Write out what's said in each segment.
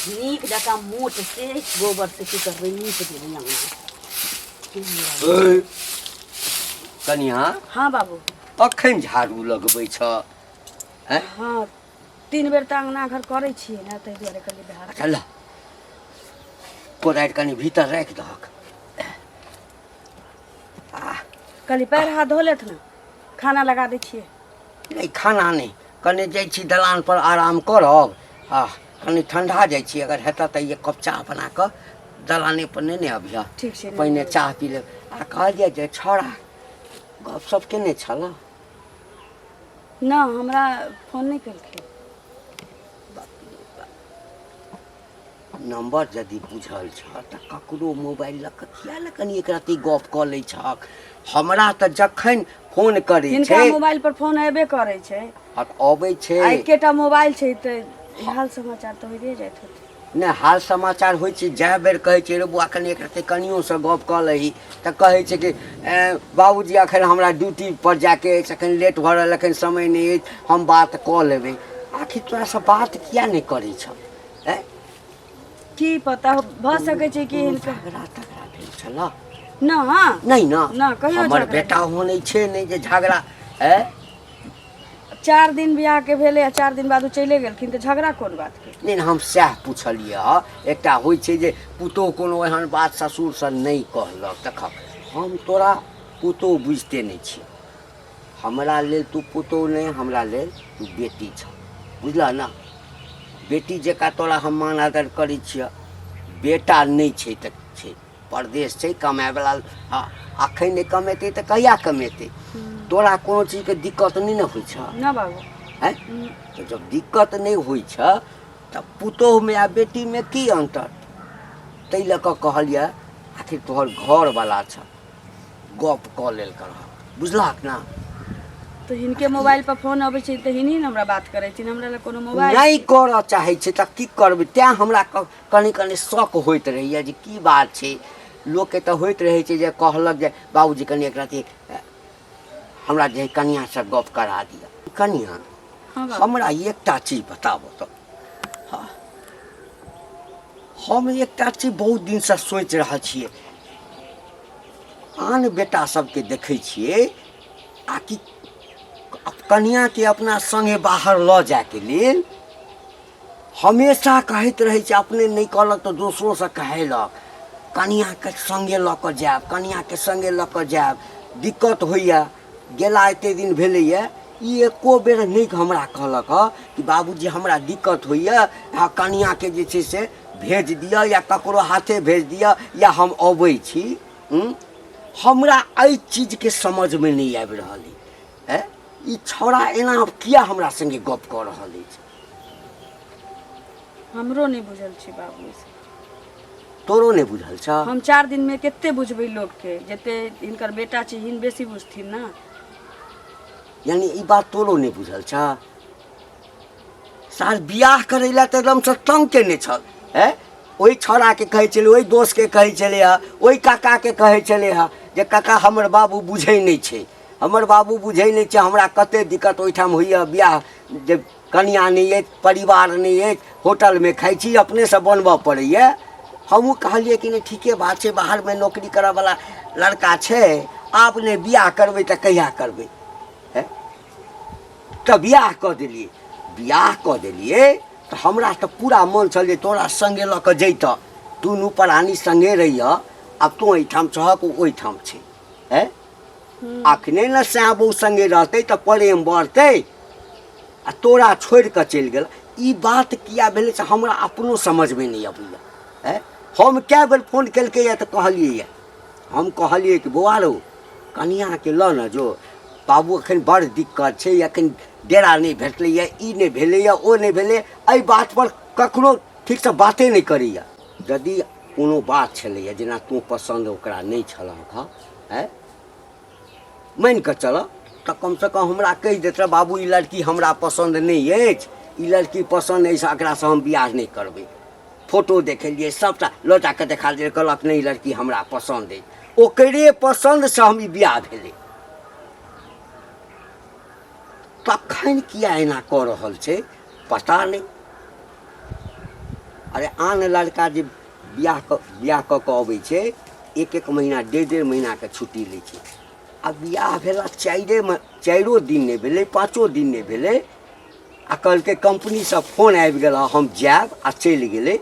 नीक जकाँ मोट से गोबर से की करबै नीप देबै अङ्गना। ए, कनिया। हाँ बाबू। अखन झाड़ू लगबै छ हैं? हाँ, 3 बेर तऽ अङ्गना घर करै छियै ने, ताहि दुआरे कहलियै बिहार। अच्छा ल, कोदारि कनि भीतर राखि दहक। कहली पैर हाथ धो लेत ने, खाना लगा दै छियै। नहि, खाना नहि, कनि जाइ छी दलान पर आराम करब आ कनि ठंडा जाइ छी। अगर हेतऽ तऽ एक कप चाह बना कऽ दलाने पर नहि ने अबिह? ठीक छै। पहिने चाह पी लेब। आ कहलियै जे छौड़ा गपशप केने छल? न, हमरा फोन नहि केलखिन। नंबर यदि बुझल छह तऽ ककरो मोबाइल लऽ कऽ किया ने कनि एक रत्ती गप कऽ लै छहक? हमरा तऽ जखन फोन करै हिनका छै मोबाइल पर फोन अयबे करै छै। आ तऽ अबै छै। आ एकेटा मोबाइल छै तऽ हाल समाचार तऽ होइए जाइत होतै। नहि, हाल समाचार होइ छै। जए बेर कहै छै रे बौआ, कनि एक रत्ती कनियोसँ गप कऽ लही, तऽ कहै छै कि ए, बाबूजी, एखन हमरा ड्यूटी पर जायके अछि, एखन लेट भऽ रहल, एखन समय नहि अछि, हम बात कऽ लेबै। आखिर तोरासँ बात किया नहि करै छह, ऐं? की पता, भऽ सकै छै कि कोनो हिनका झगड़ा तगड़ा भेल छल? न। नहि ने? न, कहियो हमर झगड़ा बेटा होने छै नहि जे झगड़ा ऐ। 4 दिन बियाह के भेलै आ 4 दिन बाद ओ चलि गेलखिन, तऽ झगड़ा कोन बात के? नहि नहि, हम सएह पुछलियै हँ। एकटा होइ छै जे पुतोहु कोनो एहन बात ससुरसँ नहि कहलक। देखक, हम तोरा पुतोहु बुझिते नहि छियै। हमरा लेल तू पुतोहु नहि, हमरा लेल तू बेटी छह, बुझलह ने? बेटी जकाँ तोरा हम मान आदर करै छियह। बेटा नहि छै तऽ छै, परदेश छै कमायवला। हँ, अखन नहि कमेतै तऽ कहिया कमेतै? तोरा कोनो चीजके दिक्कत नहि ने होइ छह? ना बाबू। आँय, तऽ जब दिक्कत नहि होइ छह तऽ पुतोहुमे आ बेटीमे की अन्तर? ताहि लऽ कऽ कहलियै, आखिर तोहर घरवला छह, गप कऽ लेल करह, बुझलहक ने? तऽ हिनके मोबाइल पर फोन अबै छै तऽ हिनही ने हमरा बात करै छै, हमरा लग कोनो मोबाइल नहि करऽ चाहै छै तऽ की करबै? तैँ हमरा कनि कनि शक होइत रहैए जे की बात छै। लोकके तऽ होइत रहै छै जे कहलक जे बाबूजी, कनि एक रत्ती हमरा जे कनिआँसँ गप करा दिअ। कनिआँ, हाँ बाबू। हमरा एकटा चीज बताबऽ तऽ। हाँ, हम एकटा चीज बहुत दिनसँ सोचि रहल छियै। आन बेटा सबके देखै छियै आ कि कनिआँके अपना सङ्गे बाहर लऽ जायके लेल हमेशा कहैत रहै छै। अपने नहि कहलक तऽ दोसरोसँ कहेलक, कनिआँके सङ्गे लऽ कऽ जायब, कनिआँके सङ्गे लऽ कऽ जायब, दिक्कत होइए। गेला एते दिन भेलैए, ई एको बेर नहि हमरा कहलक हँ कि बाबूजी, हमरा दिक्कत होइए, आ कनिआँके जे छै से भेज दिअ या ककरो हाथे भेज दिअ या हम अबै छी। हमरा एहि चीजके समझमे नहि आबि रहल अइ, ऐँ, ई छौड़ा एना किया हमरा सङ्गे गप कऽ रहल अछि? हमरो नहि बुझल छै बाबू ई सब। तोरो नहि बुझल छ? हम 4 दिन में कते बुझबै लोकके? जते हिनकर बेटा छै, हिन बेसी बुझथिन ने। यानी ई बात तोरो नहि बुझल छ? सार बियाह करै लए तऽ एकदमसँ तंग केने छल। ऐँ, ओहि छौड़ाके कहै छलै, ओहि दोस्तके कहै छलै हँ, ओहि काकाके कहै छलै हँ जे काका, हमर बाबू बुझै नहि छै, हमर बाबू बुझै नहि छै, हमरा कते दिक्कत ओहिठाम होइए। बियाह जे कनिआँ नहि अछि, परिवार नहि अछि, होटलमे खाइ छी, अपनेसँ बनबऽ पड़ैए। हमहूँ कहलियै कि नहि, ठीके बात छै, बाहरमे नौकरी करऽवला लड़का छै, आब नहि बियाह करबै तऽ कहिया करबै? ऐँ, तऽ बियाह कऽ देलियै। बियाह कऽ देलियै तऽ हमरा तऽ पूरा मन छल जे तोरा सङ्गे लऽ कऽ जैतऽ, दुनू प्राणी सङ्गे रहियऽ। आब तोँ एहिठाम छहक, ओ ओहिठाम छै। ऐँ, अखने ने सएह बहू सङ्गे रहतै तऽ प्रेम बढ़तै। आ तोरा छोड़ि कऽ चलि गेल। ई बात किया भेलै से हमरा अपनो समझमे नहि अबैए। ऐँ, हम कए बेर फोन केलकैए तऽ कहलियैए, हम कहलियै कि बौआ रौ, कनिआँके लऽ ने जो बाबू, एखन बड़ दिक्कत छै, एखन डेरा नहि भेटलैए, ई नहि भेलैए, ओ नहि भेलैए। एहि बातपर कखनो ठीकसँ बाते नहि करैए। यदि कोनो बात छलैए, जेना तोँ पसन्द ओकरा नहि छलहक हँ, आँय, मानि कऽ चलऽ तऽ कमसँ कम हमरा कहि देत, बाबू, ई लड़की हमरा पसन्द नहि अछि, ई लड़की पसन्द अछि, एकरासँ हम बियाह नहि करबै। फोटो देखेलियै, सभटा लऽ जा कऽ देखा देलियै, कहलक नहि, ई लड़की हमरा पसन्द अछि। ओकरे पसन्दसँ हम ई बियाह भेलै। तखन किया एना कऽ रहल छै पता नहि। अरे आन लड़का जे बियाह कऽ कऽ अबै छै, एक एक महीना डेढ़ डेढ़ महीनाके छुट्टी लै छै। आ बियाह भेला चारिओ दिन नहि भेलै, पाँचो दिन नहि भेलै, आ कहलकै कम्पनीसँ फोन आबि गेल हँ, हम जायब, आ चलि गेलै।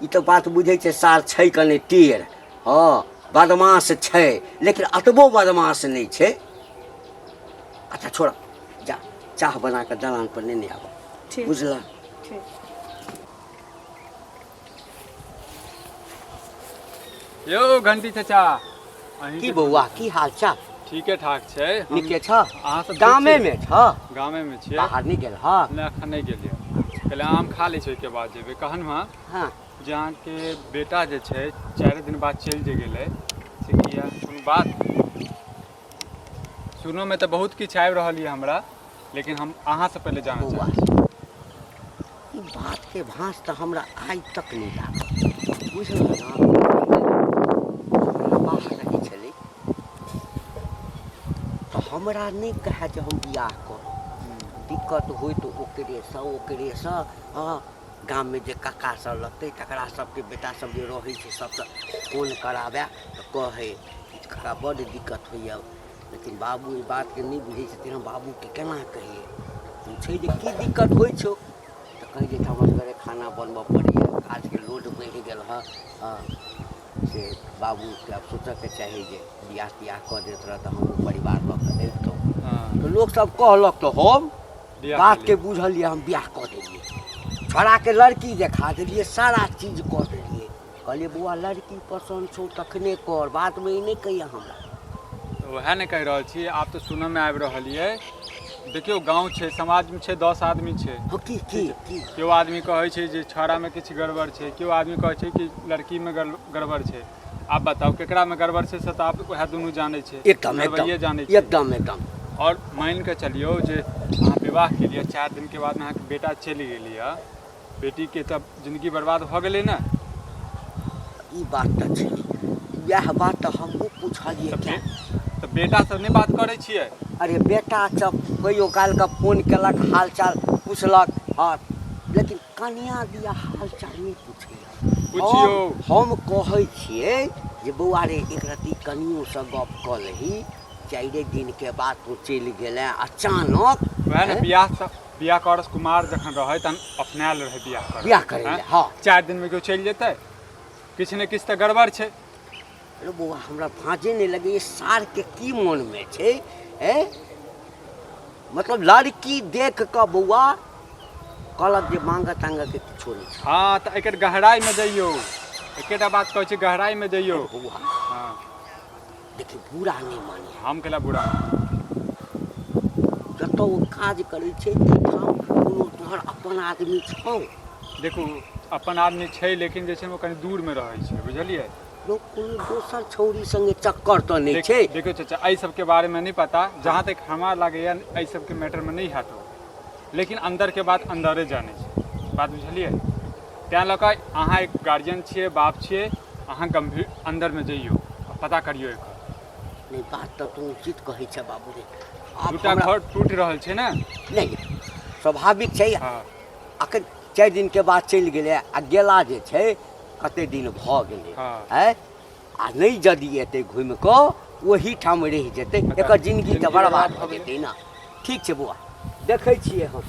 ई तऽ बात बुझै छै सार छै कने टेढ़, हँ बदमाश छै, लेकिन एतबो बदमाश नहि छै। अच्छा छोड़, जा चाह बना कऽ दलान पर नेने आबऽ। ठीक। बुझलह? ठीक। यौ घंटी चाचा, अहीं की के- बौआ, की हाल चाल? ठीके ठाक छै। नीके छ? अहाँ सब ठीक गामे छी? मे छ? गामे मे छियै। बाहर नहि गेल हँ? नहि, एखन नहि गेलियै, पहिले आम खा लै छी, ओहिके बाद जेबै। कहन हँ जे अहाँके बेटा जे छै 4 दिन बाद चलि जे गेलै से किया? कोनो बात सुनोमे तऽ बहुत किछु आबि रहल यऽ हमरा, लेकिन हम अहाँसँ पहिले जानऽ बौआ चाहै छी। ई बातके भाँज तऽ हमरा आइ तक नहि लागल, बुझलह ने? बाहर रहै छलै तऽ हमरा नहि कहए जे हम बियाह करब। दिक्कत होइ तऽ ओकरेसँ ओकरेसँ, हँ, गाममे जे कक्का सब लगतै तकरा सबके बेटा सब जे रहै छै सबसँ फोन कराबै तऽ कहै, कक्का बड्ड दिक्कत होइए। लेकिन बाबू एहि बातके नहि बुझै छथिन। हम बाबूके केना कहियै? पूछै जे की दिक्कत होइ छौ, तऽ कहै जे हमरा असगरे खाना बनबऽ पड़ैए, काजके लोड बढ़ि गेल हँ। हँ, से बाबूके आब सोचऽके चाही जे बियाह तियाह कऽ दैत रहए तऽ हमहूँ परिवार लऽ कऽ अबितहुँ। तऽ लोकसब कहलक तऽ हम बियाह बातके केलियै। बुझलियै, हम बियाह कऽ देलियै। छोड़ाके लड़की देखा देलियै, सारा चीज कऽ देलियै। कहलियै बौआ, लड़की पसन्द छौ तखने कर, बादमे ई नहि कहिया हमरा। तऽ उएह ने कहि रहल छी। आब तऽ सुनऽमे आबि रहल यऽ, देखियौ गाँव छै, समाजमे छै, 10 आदमी छै। हँ, की की की? केओ आदमी कहै छै जे छौड़ामे किछु गड़बड़ छै, केओ आदमी कहै छै कि लड़कीमे गड़बड़ छै। आब बताउ केकरामे गड़बड़ छै? से तऽ आब उएह दुनू जानै छै। एकदम एकदम। गड़बड़िये जानै छै। एकदम एकदम। आओर मानि कऽ चलियौ जे अहाँ विवाह केलियै, 4 दिनके बादमे अहाँके बेटा चलि गेलियै, बेटीके तऽ जिन्दगी बर्बाद भऽ गेलै ने? ई बात तऽ छै, इएह बात तऽ हमहूँ पुछलियै। तऽ क्या तऽ बेटा सब नहि बात करै छियै? अरे बेटा सब कहियो कालके फोन केलक, हाल चाल पुछलक, हँ, लेकिन कनिया दिया हाल चाल नहि पुछैए। पुछियौ। हम कहै छियै जे बौआ रे, एक रत्ती कनियोसँ गप कऽ लही, 4 दिनके बाद तू चलि गेलेँ अचानक। वएह ने। बियाह सब बियाह कर कुमार जखन रहै तहन अपनायल रहै बियाह कर बियाह करै लए, हँ। 4 दिनमे केओ चलि जेतै? किछु ने किछु तऽ गड़बड़ छै। अरे बौआ, हमरा भाँजे नहि लगैए सारके की मोनमे छै। मतलब लड़की देख कऽ बौआ कहलक जे मांगऽ तांगऽ के किछो नहि छै। हँ, तऽ एकर गहराइमे जइयौ, एकेटा बात कहै छी, गहराइमे जइयौ। बौआ, हँ। देखी, बुरा नहि मानी। हम केला बुरा? जतऽ ओ काज करै छै ताहिठाम कोनो तोहर अपन आदमी छौ? देखू, अपन आदमी छै, लेकिन जे छै ओ कनि दूरमे रहै छै, बुझलियै? लोक कोनो दोसर छौरी संगे चक्कर तऽ नहि छै? देखियौ चाचा, एहि सबके बारेमे नहि पता। जहाँ तक हमरा लागैए एहि सबके मैटरमे नहि हैत ओ, लेकिन अन्दरके बात अन्दरे जानै छै, बात बुझलियै? तैँ लऽ कऽ अहाँ एक गार्जियन छियै, बाप छियै, अहाँ गम्भीर अन्दरमे जइयौ आ पता करियौ एकर। नहि, बात तऽ तू उचित कहै छै बाबू रे। आब दूटा हमरा घर टूटि रहल छै ने। नहि, स्वाभाविक छै। हँ। अखन 4 दिनके बाद चलि गेलै आ गेला जे छै कते दिन भऽ गेलै। हँ। आँय, आ नहि यदि एतै घुमि कऽ ओहीठाम रहि जेतै, एकर जिनगी तऽ जिनगी बर्बाद बर्बाद भऽ भऽ जेतै ने। ठीक छै बौआ, देखै छियै हम।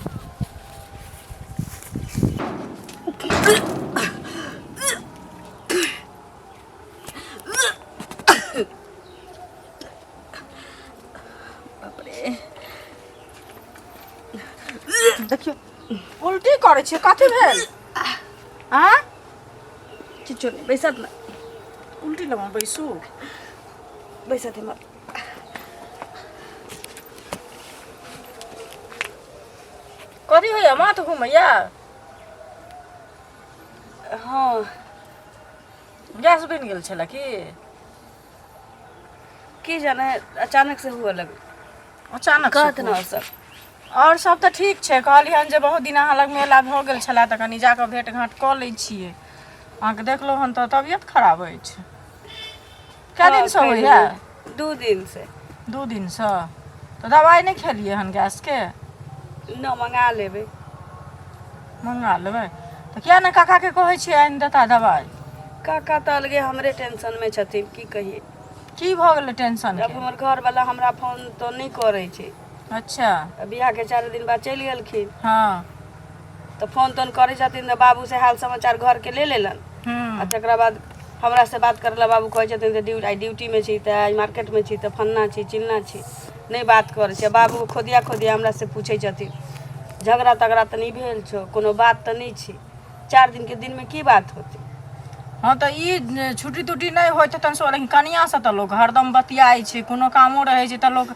बाप रे! देखियौ, उल्टी करै छियै, कथी भेल? आँ? किछो नहि, बैसत ने। उल्टी लगमे बैसू। बैसत हमर। कथी होइया? माथ घुमैया? हँ। गैस बनि गेल छलै की? की जाने, अचानक से हुअ लगल। अचानक से? कहत ने और सब? आओर सब तऽ ठीक छै। कहलियै हन जे बहुत दिन अहाँ लग मेला भऽ गेल छलै, तऽ कनि जाकऽ भेँट घाँट कऽ लै छियै। अहाँके देखलहुँ हन तऽ तबियत खराब अछि। कए दिनसँ होइया? 2 दिन से। 2 दिनसँ? तऽ दबाइ नहि खेलियै हन गैसके? न, मंगा लेबै। मंगा लेबै तऽ किया नहि काकाके कहै छियै आनि देता दबाइ? काका तऽ अलगे हमरे टेंशनमे छथिन, की कहियै। की भऽ गेलै टेंशन? जब हमर घरवला हमरा फोन तऽ नहि करै छै। अच्छा। बियाहके 4 दिन बाद चलि गेलखिन। हँ। तऽ फोन तोन करै छथिन तऽ बाबूसँ हाल समाचार घरके ले लेलनि। हूँ। आ तकरा बाद हमरा से बात करला बाबू कहै छथिन तऽ आइ ड्यूटीमे छी, तऽ आइ मार्केटमे छी, तऽ फन्ना छी, चिन्ना छी, नहि बात करै छै। बाबू खोदिया खोदिया हमरा से पूछै छथिन, झगड़ा तगड़ा तऽ नहि भेल छौ, कोनो बात तऽ नहि छै? 4 दिनके दिनमे की बात होतै? हँ, तऽ ई छुट्टी तुट्टी नहि होइत हेतनि से, लेकिन कनिआँसँ तऽ लोक हरदम बतियाइ छै। कोनो कामो रहै छै तऽ लोक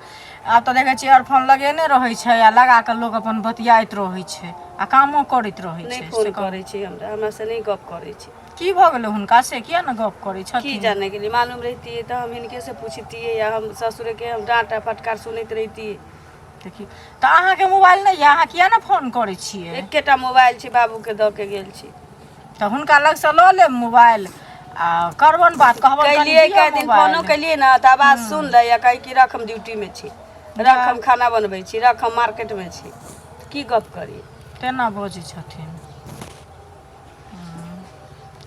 आब तऽ देखै छियै इयरफोन लगेने रहै छै आ लगा कऽ लोक अपन बतियाइत रहै छै आ कामो करैत रहै नहि छै। फोन से कहू। करै छै हमरा, हमरा से नहि गप करै छै। की भऽ गेलै हुनका से, किया ने गप करै की छथिन? जाने गेली। मालूम रहितियै तऽ हम हिनके से पूछतियै या हम ससुरके हम डाँट आ फटकार सुनैत रहितियै। देखियौ तऽ, अहाँके मोबाइल नहि यऽ? अहाँ किया ने फोन करै छियै? एकेटा मोबाइल छै, बाबूके दऽ के गेल छी। तऽ हुनका लगसँ लऽ लेब मोबाइल आ करबनि बात, कहबनि कनि कैलियै दिअ कए दिन मोबाइल। फोनो केलियै ने तऽ आवाज सुन लै या कहै कि रख, हम ड्यूटीमे छी, रख, हम खाना बनबै छी, रख, हम मार्केटमे छी। की गप करी? तेना बजै छथिन।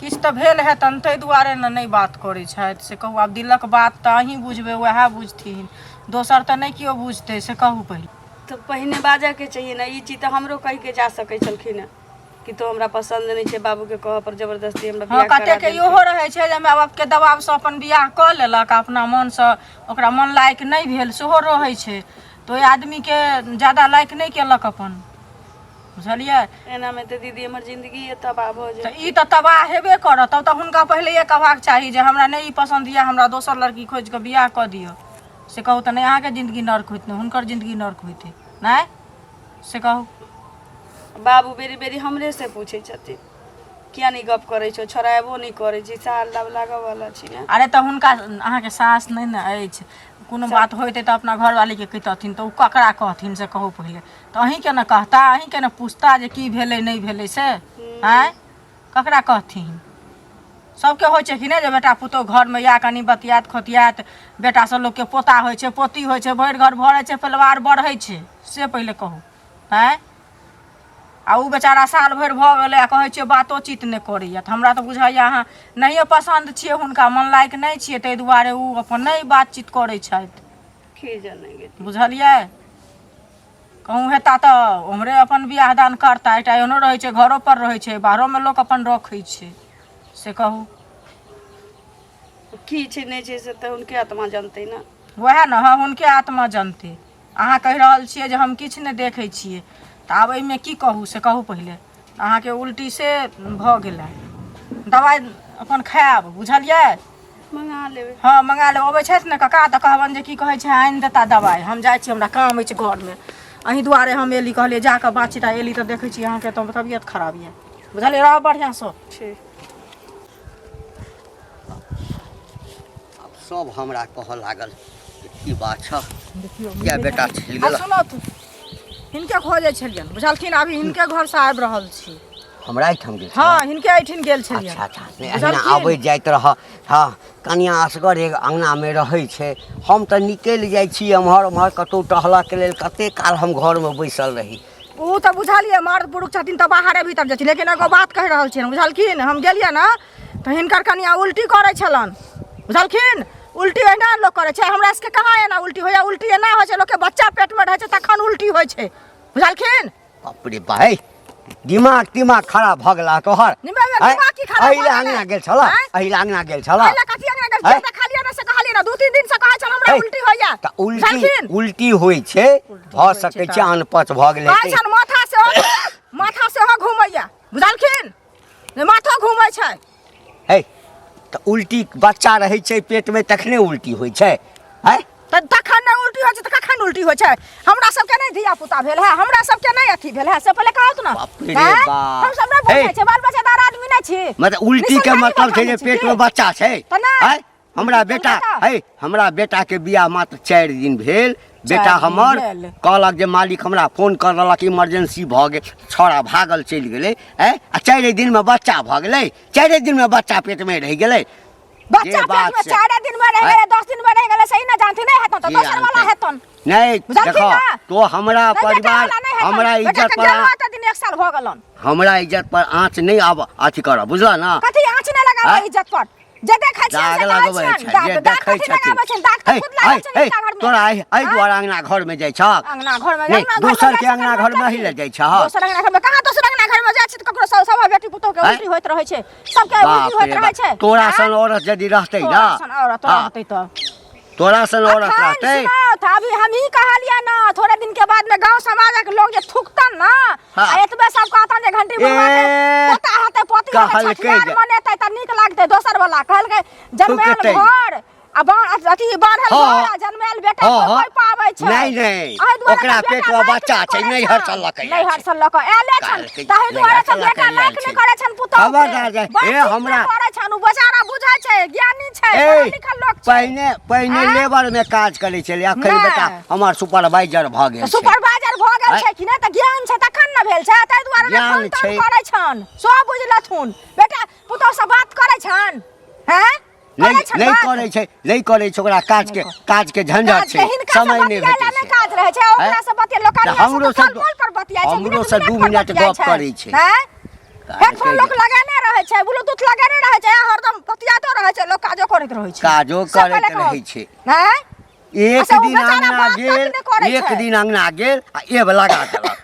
किछु तऽ भेल हेतनि, ताहि दुआरे ने नहि बात करै छथि, से कहू। आब दिलक बात तऽ अहीँ बुझबै, उएह बुझथिन, दोसर तऽ नहि केओ बुझतै, से कहू पहिले। तऽ पहिने बाजऽके चाहिए ने। ई चीज तऽ हमरो कहिके जा सकै छलखिन हेँ कि तो हमरा पसन्द नहि छै। बाबूके कहऽ पर जबरदस्ती हमरा हँ बियाह करा कतेकके देलकै। इहो रहै छै जे माय बापके दबावसँ अपन बियाह कऽ लेलक आ अपना मोनसँ ओकरा मोन लायक नहि भेल, सेहो रहै छै। तऽ ओहि आदमीके जादा लाइक नहि केलक अपन, बुझलियै? एनामे तऽ दीदी हमर जिंदगी तबाह भऽ तऽ जायत। ई तऽ तबाह हेबे करत। तब तऽ हुनका पहिलैए कहबाक चाही जे हमरा नहि ई पसन्द यऽ, हमरा दोसर लड़की खोजि कऽ बियाह कऽ दिअ, से कहू। तऽ नहि अहाँके जिंदगी नर्क होइत, नहि हुनकर जिंदगी नर्क होइतै, नहि से कहू। बाबू बेरी बेरी हमरे से पूछै छथिन, किया नहि गप करै छौ, छोड़ाएबो नहि करै छी, साल लाब लागऽ वाला छी ने। अरे, तऽ हुनका अहाँके सास नहि ने अछि? कोनो बात होइतै तऽ अपना घरवालीके कहितथिन, तऽ ओ ककरा कहथिन, से कहू पहिले। तऽ अहीँके ने कहता, अहीँके ने पूछता जे की भेलै नहि भेलै से। आँय, ककरा कहथिन? सबके होइ छै कि नहि जे बेटा पुतोहु घरमे या कनि बतियात खोतियात, बेटासँ लोकके पोता होइ छै, पोती होइ छै, भरि घर भरै छै, परिवार बढ़ै छै, से पहिले कहू। आँय, आ ओ बेचारा साल भरि भऽ गेलै आ कहै छियै बातोचीत नहि करैया, तऽ हमरा तऽ बुझाइया अहाँ नहिए पसन्द छियै हुनका, मन लायक नहि छियै, ताहि दुआरे ओ अपन नहि बातचीत करै छथि। की जाने गेली। बुझलियै? कहूँ हेता तऽ ओम्हरे अपन बियाह दान करता। एकटा एहनो रहै छै, घरो पर रहै छै, बाहरोमे लोक अपन रखै छै, से कहू। की छै नहि छै से तऽ हुनके आत्मा जानतै ने। वएह ने, हँ, हुनके आत्मा जनतै। अहाँ कहि रहल छियै जे हम किछु नहि देखै छियै, तऽ आब एहिमे की कहू, से कहू पहिले। अहाँके उल्टी से भऽ गेलै, दबाइ अपन खायब, बुझलियै? मंगा लेबै। हँ, मंगा लेब। अबै छथि ने काका तऽ कहबनि जे की कहै छै, आनि देता दबाइ। हम जाइ छी, हमरा काम अछि घरमे। अहीं दुआरे हम एली, कहलियै जा कऽ बातचीत। आ एली तऽ देखै छी अहाँके तऽ तबियत खराब यऽ, बुझलियै? रहब बढ़िआँसँ। ठीक। आब सब हमरा कहऽ लागल जे की बात छह? देखियौ। किया बेटा छील आ लेलक? सुनऽ, हिनके खोजै छलियनि, बुझलखिन? अभी हिनके घरसँ आबि रहल छी। हमरा एहिठाम गेल? हँ, हिनके एहिठिन गेल छलियनि। अच्छा अच्छा, नहि अहिना बुझलखिन? आबैत जाइत रह। हँ, कनिया असगर एक अङ्गनामे रहै छै। हम तऽ निकलि जाइ छी एम्हर ओम्हर कतहु टहलऽके लेल। कते काल हम घरमे बैसल रही। ओ तऽ बुझलियै, मर्द पुरुष छथिन तऽ बाहरे भीतर जाइ छै, लेकिन एगो बात कहि रहल छियनि, बुझलखिन? हम गेलियै ने तऽ हिनकर कनिया उल्टी करै छलनि, बुझलखिन? उल्टी एहिना लोक करै छै? हमरा सबके कहाँ एना उल्टी होइया? उल्टी एना होइ छै, लोकके बच्चा पेटमे रहै छै तखन उल्टी होइ छै, बुझलखिन? बाप रे बा, हे दिमाग तिमाग खराब भऽ गेला तोहर? दिमाग की खराब एहि भऽ लए गेलै? अङ्गना गेल छल? आँय? एहि लए अङ्गना गेल छल? एहि लए कथी अंगना गेल? आँय? जे देखलियै ने से कहलियै ने। 2-3 दिन से कहै छल हमरा हे, उल्टी होइया। तऽ उल्टी बुझलखिन? उल्टी होइ छै, भऽ होइ छै सकै तऽ। छै अनपच भऽ गेल कहै हेतै। छनि माथा सेहो, माथा सेहो घुमैया, बुझलखिन? जे माथो घुमै छै। हे, तऽ उल्टी बच्चा रहै छै पेटमे तखने उल्टी होइ छै, हैं? तऽ तखन नहि उल्टी होइ छै तऽ कखन उल्टी होइ छै? हमरा सबके नहि धिया पुता भेल है? हमरा सबके नहि अथी भेल है, से पहिले कहत ने। बाप रे हैं? बाप। हम सब नहि बुझै हे। छियै, बाल बच्चेदार आदमी नहि छी? मतलब उल्टी के निसंतानी मतलब छै जे बैठल छी पेट की? में बच्चा छै। तऽ नहि। हैं? हमरा उल्टी बेटा तऽ है, हमरा बेटा के बियाह मात्र 4 दिन भेल। बेटा 4 दिन हमर भेल। कहलक जे मालिक हमरा फोन कर देलक, इमरजेंसी भऽ गेल, छौड़ा भागल चलि गेलै। हैं, आ 4 दिन में बच्चा भऽ गेलै, 4 दिन में बच्चा पेट में रहि गेलै। बच्चा जे बात पेट में छै। 4 दिन में रहि हैं? गेलै, 10 दिन में रहि गेलै, सही ना जानथि। नहि हेतौ तऽ की दोसर वाला जानतै? हेतौ। हेतन। नहि। बुझलखिन देखो ना? तो हमरा नहि, बेटा परिवार वाला नहि हेतन। हमरा बेटा इज्जत के पर गेलो एते दिन एक साल भऽ गेलन। हमरा इज्जत पर आँच नहि आब अथी करब, बुझल ना? कथी आँच नहि लगाबै आँय? इज्जत पर? जे देखै छियनि दाग से कहै लगबै छियनि। छै दाग जे दाग देखै कथी छथिन। लगाबै छनि? दाग तऽ हे, खुद लागल हे, छनि हे, हिनका घरमे। तोरा एहि एहि आँय? दुआरे अंगना घरमे जाइ छहक? अंगना घरमे नहि, अंगना घरमे दोसर जाइ के छै अंगना तऽ घरमे मतलब ही की? लए जाइ छहक। दोसर अंगना घरमे कहाँ? दोसर अंगना घरमे जाइ छै तऽ ककरो सब सब बेटी पुतोह के आँय? उल्टी होइत रहै छै, सबके उल्टी बाप होइत रे रहै बाप, छै। तोरा आँय? सन औरत यदि रहतै ना, तोरा सन औरत हाँ, रहतै तऽ तोरा सन औरत अखन रहतै। सुनत, अभी हम ही कहलियै ना, थोड़े दिन के बाद में गांव समाजक लोग जे थुकतन ना, हाँ। आ एतबे सब कहतन जे घंटी बुढ़वा के ए, पोता हेतै, पोती हेतै, कहलकै छठियार जे- मनेतै तऽ नीक लागतै। दोसर वाला कहलकै जन्मायल थुकतै। घर आ अथी बढ़ल हाँ। घर आ जन्मायल बेटा हाँ, कोइ हाँ। कोइ पाबै छै। नहि, नहि, एहि दुआरे ओकरा तऽ बेटा पेटमे लायक बच्चा नहि छै, करै नैहर छन। सँ लऽ कऽ आयल नैहर छै। सँ लऽ कऽ आयले छन। कहलकै ताहि दुआरे नैहर तऽ सँ लऽ बेटा कऽ आयल लायक नहि छै। करै छन पुतोहु के। खबरदार जे- बातचीत ए, नहि हमरा- करै छन, ओ बेचारा बुझै छै, ज्ञानी छै, ए, पढ़ल लिखल लोक छै। पहिने पहिने आँय? लेबर में काज करै छलै, अखन नहि। बेटा हमर सुपरवाइजर भऽ गेल छै। सुपरवाइजर भऽ गेल आँय? छै कि नहि तऽ ज्ञान छै तखन ने भेल छै, ताहि दुआरे ने ज्ञान फोन तोन छै। करै छन, सब बुझलथुन। बेटा पुतोह से बात करै छन? हैं? नहि करै छन नहि बात? करै छै, नहि करै छै। ओकरा काज के काज के झंझट काज छै, के हिनका से समय नहि बतियाय भेटै ला नहि छै। काज रहै छै, ओकरा आँय? से बतिया लोकनिया तऽ से हमरो तऽ से कॉल पर बतियाइ छै, हमरो से मिनट 2 पर मिनट बतियाइ गप छै। करै छै। हैं? हेडफोन कहलकै लोक जे- लगेने रहै छै, ब्लूटूथ लगेने रहै छै, हरदम बतियातो रहै छै लोक, काजो करैत रहै छै। काजो से करैत पहिले कहू। रहै छै। हैं? एक अच्छा, ओ दिन बेचारा अंगना बात तक गेल, नहि करै एक छै। दिन अंगना गेल आ एब लगा देलक,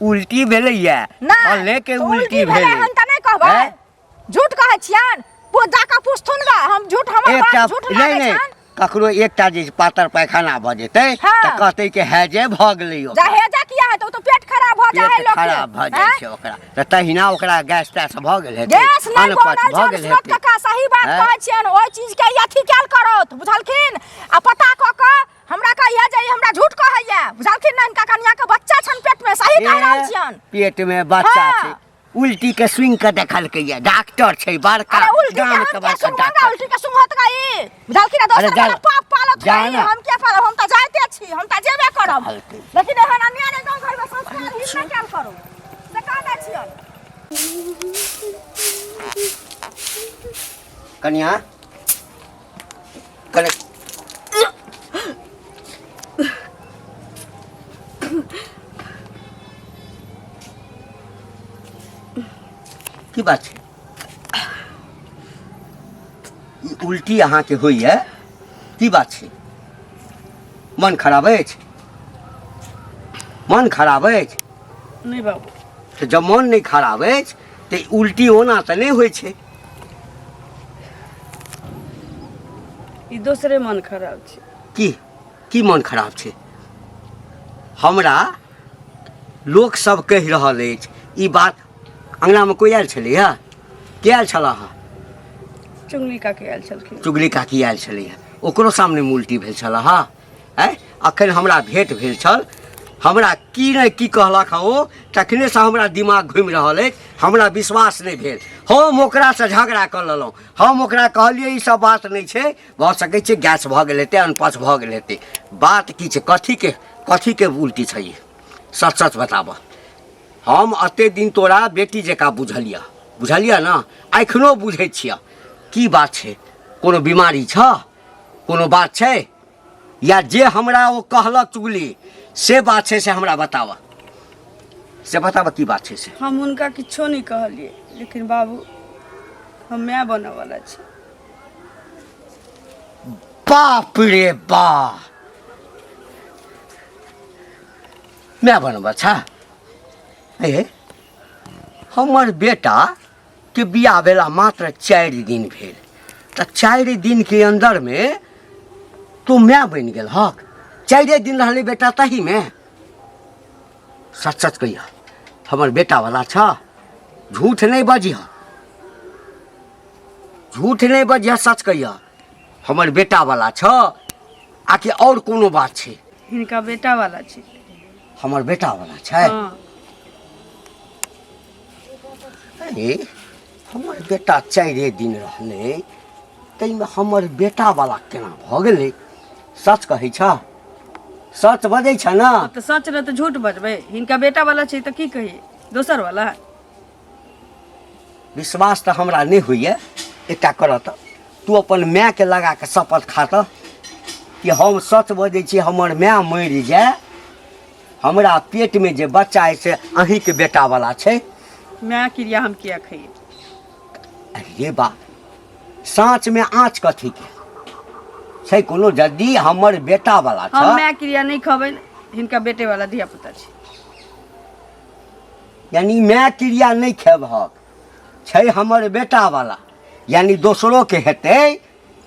उल्टी भेलैया। नहि, फल्ले के तऽ उल्टी भेलै हन तऽ नहि कहबै? हैं? झूठ कहै छियनि? जाकऽ पुछथुन गा, हम झूठ, हमर एकटा बात झूठ नहि लागै नहि छनि? ककरो एकटा जे पातर पैखाना भऽ जेतै हाँ। तऽ कहतै कि हैजे भऽ गेलै ओकरा। जा हेजा किया हेतै? ओ तऽ पेट खराब भऽ जाइ है पेट लोक के। खराब भऽ जाइ आँय? छै ओकरा, तऽ तहिना ओकरा गैस तैस भऽ गेल हेतै, गैस नहि अनपच बनल भऽ छनि। गेल सुनत हेतै। काका, सही बात आँय? कहै छियनि, ओहि चीज के ई अथी कयल करत, बुझलखिन? आ पता कऽ कऽ हमरा कहिया जे ई हमरा झूठ कहैया, बुझलखिन ने? हिनका कनिया के बच्चा छनि पेट मे, सही कहि रहल ए, छियनि। पेट में बच्चा हाँ। छै, उल्टी के सुनि के देखलकै ये, डॉक्टर छै बड़का। अरे उल्टी के गाम हम के के बड़का सुनबा, डॉक्टर। उल्टी के सुनत का ई, बुझलखिन? अरे दोसर जा- वाला पाप पालत जा ई ना। हम के पालब? हम तऽ जाइते छी, हम तऽ जेबे करब। कहलकै। लेकिन एहन अन्याय गाँव घर में संस्कार ही नहि कयल करू, से कह दै छियनि। कनिया, कने की बात छै? ई उल्टी अहाँके होइए, की बात छै? मन खराब अछि? मन खराब अछि? नहि बाबू। तऽ जब मन नहि खराब अछि तऽ उल्टी ओना तऽ नहि होइ छै। ई दोसरे मन खराब छै। की की मन खराब छै? हमरा लोक सब कहि रहल अछि ई बात। अङ्गनामे कोइ आयल छलैया? के आयल छलह? हँ, चुगली काकी आयल छलखिन। चुगली काकी आयल छलैया, ओकरो सामनेमे उल्टी भेल छलह? हँ। आँय, अखन हमरा भेंट भेल छल, हमरा की नहि की कहलक हँ ओ, तखनेसँ हमरा दिमाग घुमि रहल अछि। हमरा विश्वास नहि भेल, हम ओकरासँ झगड़ा कऽ लेलहुँ। हम ओकरा कहलियै ई सब बात नहि छै, भऽ सकै छै गैस भऽ गेल हेतै, अनपच भऽ गेल हेतै। बात की छै? कथीके कथीके उल्टी छै ई? सच सच बताबऽ। हम एते दिन तोरा बेटी जकाँ बुझलियह, बुझलियह ने? एखनो बुझै छियह। की बात छै? कोनो बीमारी छह? कोनो बात छै? या जे हमरा ओ कहलक चुगली से बात छै, से हमरा बताबऽ, से बताबऽ की बात छै से। हम हुनका किछो नहि कहलियै, लेकिन बाबू, हम माय बनऽ वाला छी। बाप रे बा, माय बनबऽ छ? ए, हमर बेटा के बियाह भेला मात्र 4 दिन भेल, तऽ 4 दिनके अन्दरमे तू माय बनि गेल हक? 4 दिन रहलै बेटा तहीमे? सच सच कहिया, हमर बेटावला छ? झूठ नहि बजिह, झूठ नहि बजिह, सच कहिया, हमर बेटावला छ आकि आओर कोनो बात छै? हिनका बेटा वाला छै। हमर बेटावला छै? हँ। अरे, हमर बेटा 4 दिन रहलै, ताहिमे हमर बेटावला केना भऽ गेलै? सच कहै छ? सच बजै छ ने? तऽ सच रह तऽ झूठ बजबै? हिनका बेटा वाला छै तऽ की कहियै, दोसर वाला? विश्वास तऽ हमरा नहि होइए। एकटा करऽ तऽ तू अपन मायके लगा कऽ शपथ खा तऽ। कि हम सच बजै छी हमर माय मरि जाय हमरा पेटमे जे बच्चा अइ से अहीँके बेटावला छै माय क्रिया हम किया खइए अरे बा साँचमे आँच कथीके छै कोनो यदि हमर बेटावला हम छ माय क्रिया नहि खबै हिनका बेटे वाला धिया पुता छै यानी माय क्रिया नहि खेबहक छै हमर बेटावला यानी दोसरोके हेतै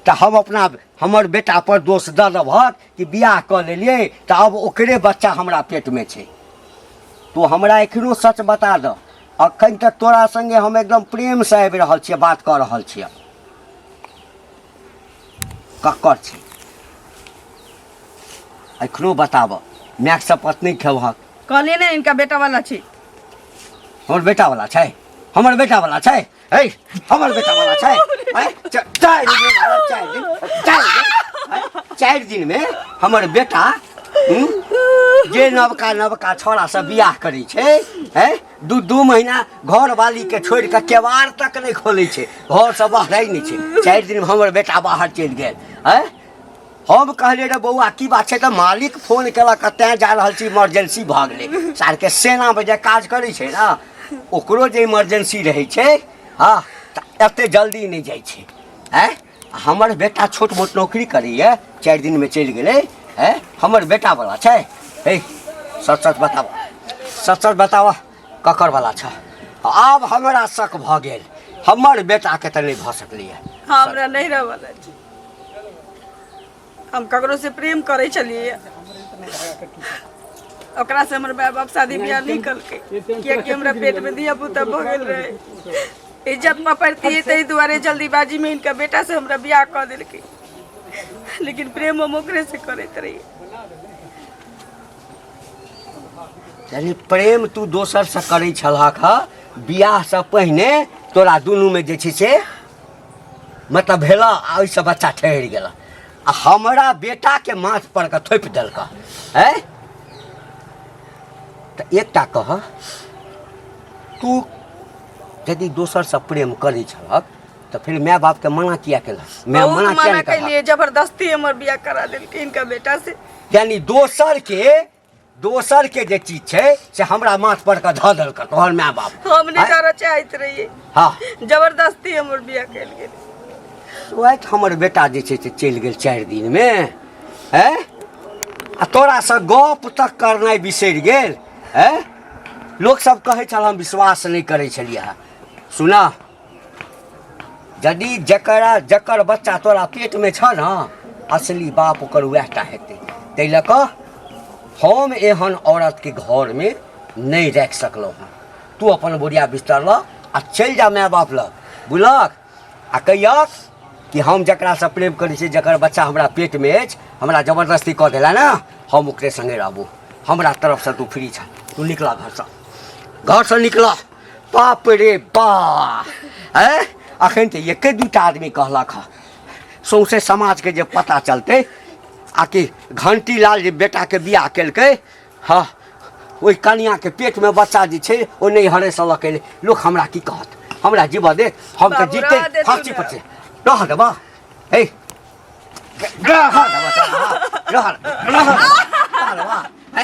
तऽ हम अपना हमर बेटापर दोष दऽ देबहक कि बियाह कऽ लेलियै तऽ आब ओकरे बच्चा हमरा पेटमे छै तू हमरा एखनो सच बता दऽ अखन तक तोरा संगे हम एकदम प्रेमसँ आबि रहल छियै बात कऽ रहल छियै ककर छै एखनो बताबऽ मायके शपथ नहि खेबहक कहलियै ने इनका बेटा वाला छै हमर बेटावला छै हमर बेटावला छै हे हमर बेटावला छै हैं? 4 दिन 4 दिन 4 दिन हैं? 4 दिनमे हमर बेटा जे नवका नवका छौड़ा सब बियाह करै छै हैं दू दू महीना घरवालीके छोड़ि कऽ केवाड़ तक नहि खोलै छै घरसँ बहरै नहि छै 4 दिनमे हमर बेटा बाहर चलि गेल हैं हम कहलियै रे बौआ की बात छै तऽ मालिक फोन केलक तैँ जा रहल छी इमरजेंसी भऽ गेलै सारके सेनामे जे काज करै छै ने ओकरो जे इमरजेंसी रहै छै हँ तऽ एते जल्दी नहि जाइ छै आँय हमर बेटा छोट मोट नौकरी करैए 4 दिनमे चलि गेलै आँय हमर बेटावला छै हे सच सच बताबऽ सच सच बताबऽ ककरवला छ आब हमरा शक भऽ गेल हमर बेटाके तऽ नहि भऽ सकलैए हमरा नहि रहवला छै हम ककरो से प्रेम करै छलियै ओकरा से हमर माय बाप शादी बियाह नहि केलकै कियाकि हमरा पेट में धिया पुता भऽ गेल रहे इज्जत में पड़ती ताहि दुआरे जल्दीबाजी में इनका बेटा से हमरा बियाह कऽ देलकै लेकिन प्रेम हम ओकरे से करैत रहियै यानी प्रेम तू दोसरसँ करै छलहक हँ बियाहसँ पहिने तोरा दुनूमे जे छै से मतलब भेलऽ आ ओहिसँ बच्चा ठहरि गेलऽ आ हमरा बेटाके माथ पर के थोपि देलकऽ आँय तऽ एकटा कह तू यदि दोसरसँ प्रेम करै छलहक तऽ फेर माय बापके मना किया केलक माय बहुत मना किया मना नहि करलक केलिए जबरदस्ती हमर बियाह करा देलकै इनका बेटा से यानी दोसर के जे चीज छै से हमरा माथ पर के धऽ देलक तोहर माय बाप हम नहीं आँय? करऽ चाहैत रहियै हँ जबरदस्ती हमर बियाह कयल गेल वएह हमर बेटा जे छै से चलि गेल 4 दिनमे हैं आ तोरासँ गप तक करनाइ बिसरि गेल हैं लोकसभ कहै छल हम विश्वास नहि करै छलियै हँ सुनऽ यदि जकरा जकर बच्चा तोरा पेटमे छह ने असली बाप ओकर उएह टा हेतै ताहि लऽ कऽ हम एहन औरतके घरमे नहि राखि सकलहुँ हँ तू अपन बोरिया बिस्तर लऽ आ चलि जा माय बाप लग बुझलक आ कहियक कि हम जकरासँ प्रेम करै छी जकर बच्चा हमरा पेटमे अछि हमरा जबरदस्ती कऽ देला ने हम ओकरे सङ्गे रहबो हमरा तरफसँ तू फ्री छह तू निकला घरसँ घरसँ निकला बाप रे बा आँय अखन तऽ एके दूटा आदमी कहलक हँ सौँसे समाजके जे पता चलतै आ कि घंटी लाल जे बेटाके बियाह केलकै हँ ओहि कनियाके पेटमे बच्चा जे छै ओ नैहरेसँ लऽ कऽ एलै लोक हमरा की कहत हमरा जीबऽ देत हम तऽ बाबू, जीते रहऽ देथुन फाँसी ने। पर छै रहऽ देबऽ हे रहऽ देबऽ तोरा, हँ, रहऽ रहऽ रहऽ देबऽ हे,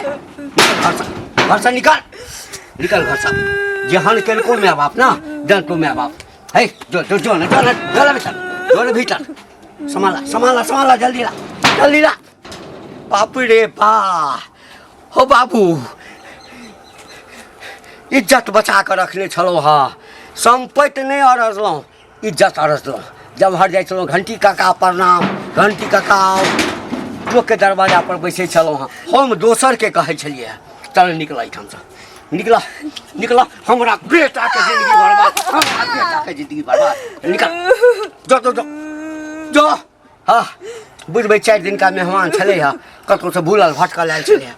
घरसँ घरसँ निकल निकल घरसँ जेहन केलको माय बाप ने जनतो माय बाप हे जो जो जो ने जो ने जो ने भीतर जो ने भीतर सम्हाला सम्हाला सम्हाला जल्दी ला जल्दी ला बाप रे बा हो बाबू इज्जत बचा कऽ रखने छलहुँ हँ सम्पत्ति नहि अरजलहुँ इज्जत अरजलहुँ जब हर जाइ छलहुँ घंटी काका प्रणाम घंटी काका आउ लोकके दरवाजा पर बैसै छलहुँ हँ हम दोसरके कहै छलियै चल निकल एहिठामसँ निकल निकल हमरा बेटाके जिंदगी बर्बाद हमरा बेटाके जिंदगी बर्बाद निकल जो जो जो जो हँ बुझबै 4 दिनका मेहमान छलै हँ कतहुसँ भूलल भटकल आयल छलै हँ।